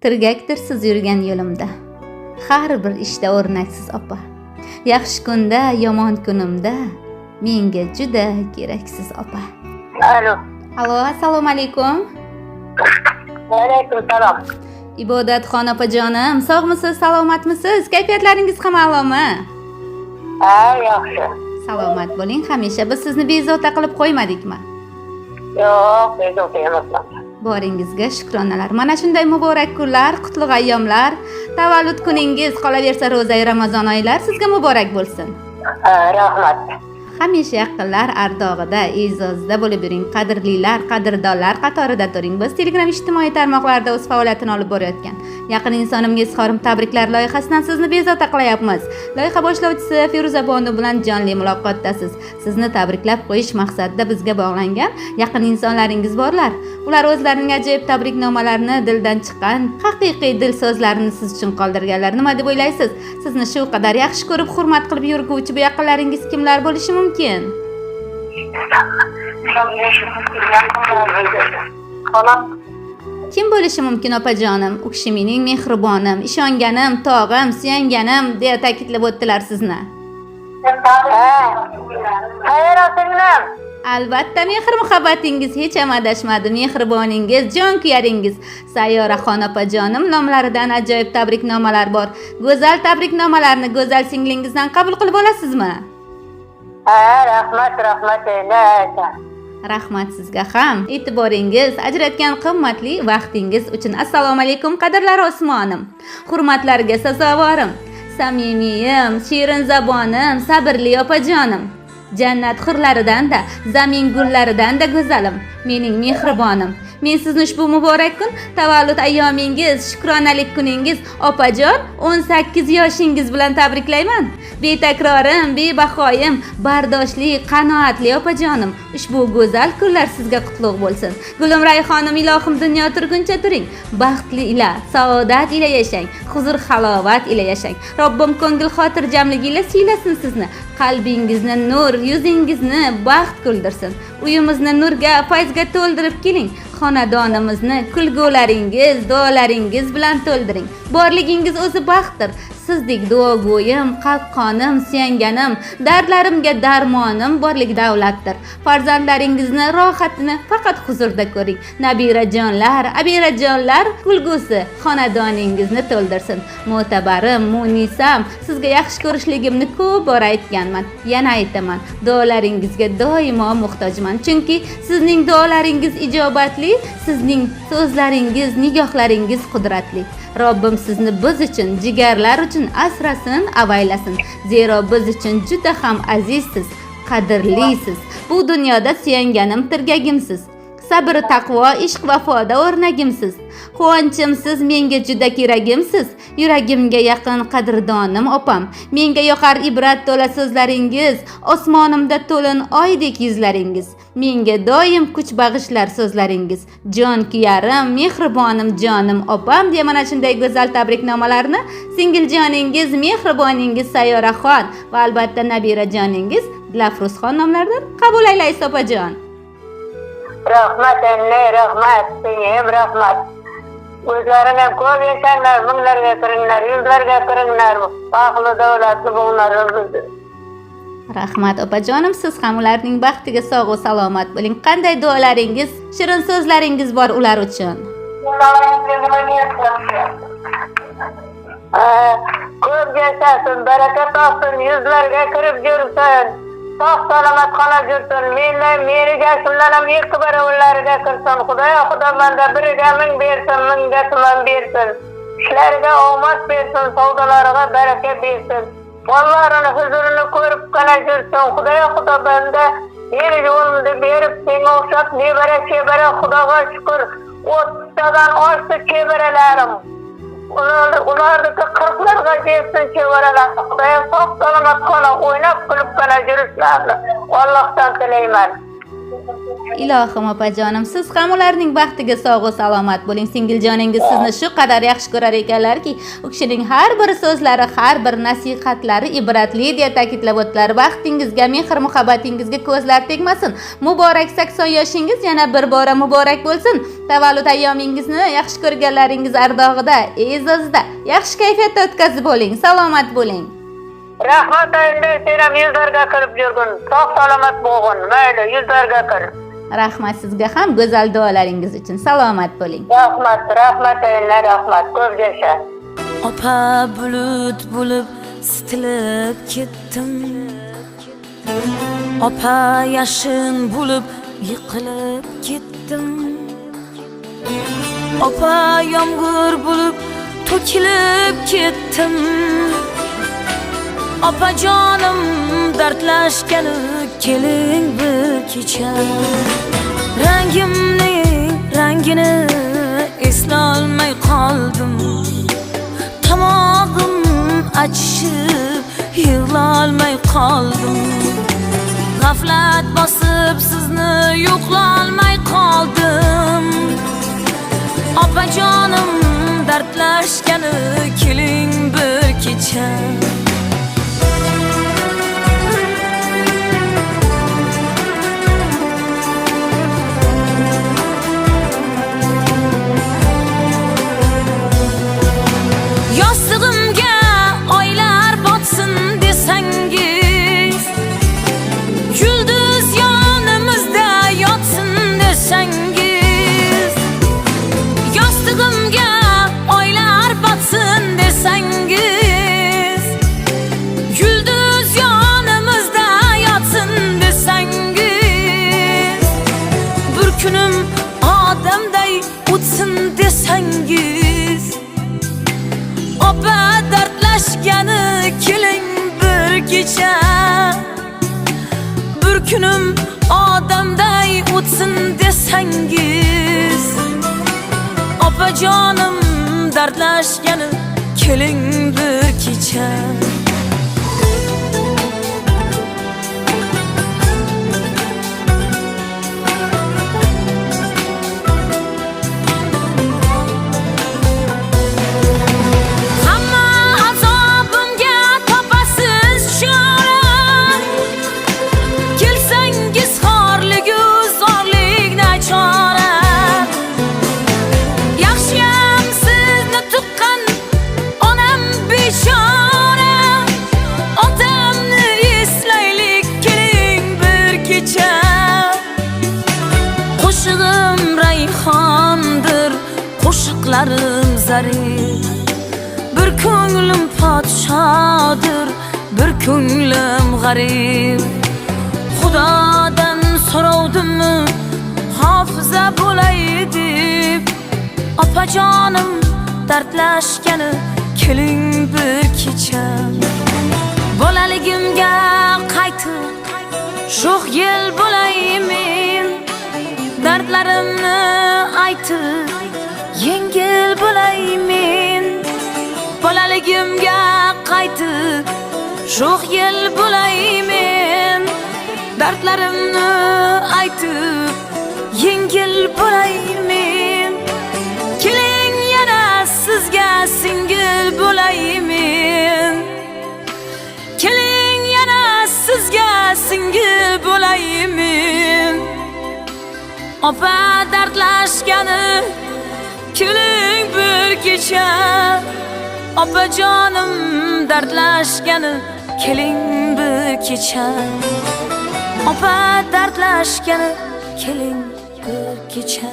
Tirgakdir siz yurgan yo'limda. Har bir ishda o'rnaksiz opa. Yaxshi kunda, yomon kunimda menga juda keraksiz opa. Alo. Alo, assalomu alaykum. Va alaykum salom. Ibodatxon opajonim, sog'misiz, salomatmisiz? Kayfiyatlaringiz ham a'lomi? Ha, yaxshi. Salomat bo'ling hamisha. Biz sizni bezovta qilib qo'ymadikmi? Yo'q, bezovta emasman. Boringizga shukronalar. Mana shunday muborak kunlar, qutlug' ayyomlar, tavallud kuningiz, qolaversa ro'zai Ramazon oylar sizga muborak bo'lsin. Ha, rahmat. Hamisha yaqinlar ardog'ida, e'zozida bo'lib yuring. Qadrlilar, qadrdonlar qatorida turing. Biz Telegram ijtimoiy tarmoqlarida o'z faoliyatini olib borayotgan yaqin insonimga izhorim tabriklar loyihasidan sizni bezovta qilayapmiz. Loyiha boshlovchisi Feruza Bonu bilan jonli muloqotdasiz. Sizni tabriklab qo'yish maqsadida bizga bog'langan yaqin insonlaringiz borlar. Ular o'zlarining ajoyib tabriknomalarini, dildan chiqqan haqiqiy dil so'zlarini siz uchun qoldirganlar. Nima deb o'ylaysiz? Sizni shu qadar yaxshi ko'rib, hurmat qilib yurguvchi bu yaqinlaringiz kimlar bo'lishi mumkin? Xolam. Kim bo'lishi mumkin opajonim? U kishi mening mehribonim, ishonganim, tog'im, suyanganim deya ta'kidlab o'tdilar sizni. Ha. Xayr singlim. Albatta mehr muhabbatingiz hech ham adashmadi. Mehriboningiz, jonkuyaringiz Sayyoraxon opajonim nomlaridan ajoyib tabriknomalar bor. Go'zal tabriknomalarni go'zal singlingizdan qabul qilib olasizmi? Ha, rahmat, rahmat endi. Rahmat sizga ham. E'tiboringiz, ajratgan qimmatli vaqtingiz uchun. Assalomu alaykum qadrlar osmonim. Hurmatlarga sazovorim, samimiyim, shirin zabonim, sabrli opajonim. Jannat hurlaridan-da, zamin gullaridan-da go'zalim, mening mehribonim. Men sizni ushbu muborak kun, tavallud ayyomingiz, shukronalik kuningiz, opajon, 18 yoshingiz bilan tabriklayman. Betakrorim, bebahoyim, bardoshli, qanoatli opajonim, ushbu go'zal kunlar sizga qutlug' bo'lsin. Gulim rayhonim, ilohim dunyo turguncha turing. Baxtli ila, saodat ila yashang, huzur halovat ila yashang. Robbim ko'ngil xotirjamligi ila siylasin sizni. Qalbingizni nur, yuzingizni baxt kuldirsin. Uyimizni nurga, fayzga to'ldirib keling. Xonadonimizni kulgularingiz, duolaringiz bilan to'ldiring. Borligingiz o'zi baxtdir. Sizdek duogo'yim, qalqonim, suyanganim, dardlarimga darmonim borlik davlatdir. Farzandlaringizni rohatini faqat huzurda ko'ring. Nabirajonlar, abirajonlar kulgusi xonadoningizni to'ldirsin. Mo'tabarim, munisam, sizga yaxshi ko'rishligimni ko'p bor aytganman. Yana aytaman, duolaringizga doimo muhtojman. Chunki sizning duolaringiz ijobatli, sizning so'zlaringiz, nigohlaringiz qudratli. Robbim sizni biz uchun, jigarlar uchun asrasin, avaylasin. Zero biz uchun juda ham azizsiz, qadrlisiz. Bu dunyoda suyanganim tirgagimsiz. Sabr, taqvo, ishq vafoda o'rnagimsiz. Quvonchimsiz, menga juda keragimsiz. Yuragimga yaqin qadrdonim opam. Menga yoqar ibrat to'la so'zlaringiz, osmonimda to'lin oydek yuzlaringiz. Menga doim kuch bag'ishlar so'zlaringiz. Jon kuyarim, mehribonim, jonim opam deya mana shunday go'zal tabriknomalarni singiljoningiz, mehriboningiz Sayyoraxon va albatta nabirajoningiz Dilafruzxon nomlaridan qabul aylaysiz opajon. Rahmat endi, rahmat. Senga ham rahmat. O'zlaring ham ko'p yashanglar, minglarga kiringlar, yuzlarga kiringlar. Baxtli, davlatli bo'linglar. Rahmat opajonim, siz ham ularning baxtiga sog' va salomat bo'ling. Qanday duolaringiz, shirin so'zlaringiz bor ular uchun? Ha, ko'p yashasin, baraka topsin, yuzlarga kirib yursin. Sog' salomat qolib yursin. Meni yoshimdan ham ikki barobarlariga kirsin. Xudoyo, Xudo banda biriga ming bersin, mingga tuman bersin. Ishlariga omad bersin, savdolariga baraka bersin. Bolalarini huzurini ko'rib qana yursin. Xudoyo, Xudo banda meni yo'limni berib, senga o'xshab nevara chevara, Xudoga shukur, 30tadan oshdi chevaralarim. Ularniki 40larga yetsin chevaralar. Xudoyo, sog' salomat qolib, o'ynab kulib qana yurishlarini Allohdan tilayman. Ilohim opajonim, siz ham ularning baxtiga sog' va salomat bo'ling. Singiljoningiz sizni shu qadar yaxshi ko'rar ekanlarki, u kishining har bir so'zlari, har bir nasihatlari ibratli deya ta'kidlab o'tdilar. Baxtingizga, mehr muhabbatingizga ko'zlar tegmasin. Muborak 80 yoshingiz yana bir bora muborak bo'lsin. Tavallud ayyomingizni yaxshi ko'rganlaringiz ardog'ida, e'zozida, yaxshi kayfiyatda o'tkazib bo'ling, salomat bo'ling. Rahmat endi, sen ham yuzlarga kirib yurgin. Sog' salomat bo'lg'in. Mayli, yuzlarga kir. Rahmat sizga ham go'zal duolaringiz uchun. Salomat bo'ling. Rahmat, rahmat endi, rahmat. Ko'p yasha. Opa bulut bo'lib sitilib ketdim. Opa yashin bo'lib yiqilib ketdim. Opa yomg'ir bo'lib to'kilib ketdim. Opajonim dardlashgani keling bir kecha. Rangimning rangini eslolmay qoldim. Tomog'im achishib yig'lolmay qoldim. G'aflat bosib sizni yo'qlolmay qoldim. Opajonim dardlashgani keling bir kecha. Yostig'imga oylar botsin desangiz, yulduz yonimizda yotsin desangiz, yostig'imga oylar botsin desangiz, yulduz yonimizda yotsin desangiz, bir kunim odamday o'tsin desangiz, opa dardlashgani keling bir kecha. Bir kunim odamday o'tsin desangiz, opajonim dardlashgani keling bir kecha. Hamma azobimga topasiz chora. Kelsangiz xorligu zorlik nachora. Yaxshiyam sizni tuqqan onam bechora. Otamni eslaylik keling bir kecha. Qo'shig'im rayhondir, qo'shiqlarim zarif. Bir ko'nglim podshodir, bir ko'nglim g'arib. Xudodan so'rovdimmi hofiza bo'lay deb. Opajonim dardlashgani keling bir kecha. Bolaligimga qaytib sho'x yil bo'lay men. Dardlarimni aytib yengil bo'lay men. Bolaligimga qaytib sho'x yil bo'lay men. Dardlarimni aytib yengil bo'lay men. Keling yana sizga singil bo'lay men. Keling yana sizga singil bo'lay men. Opa dardlashgani keling bir kecha. Opajonim dardlashgani keling bir kecha. Opa dardlashgani keling bir kecha.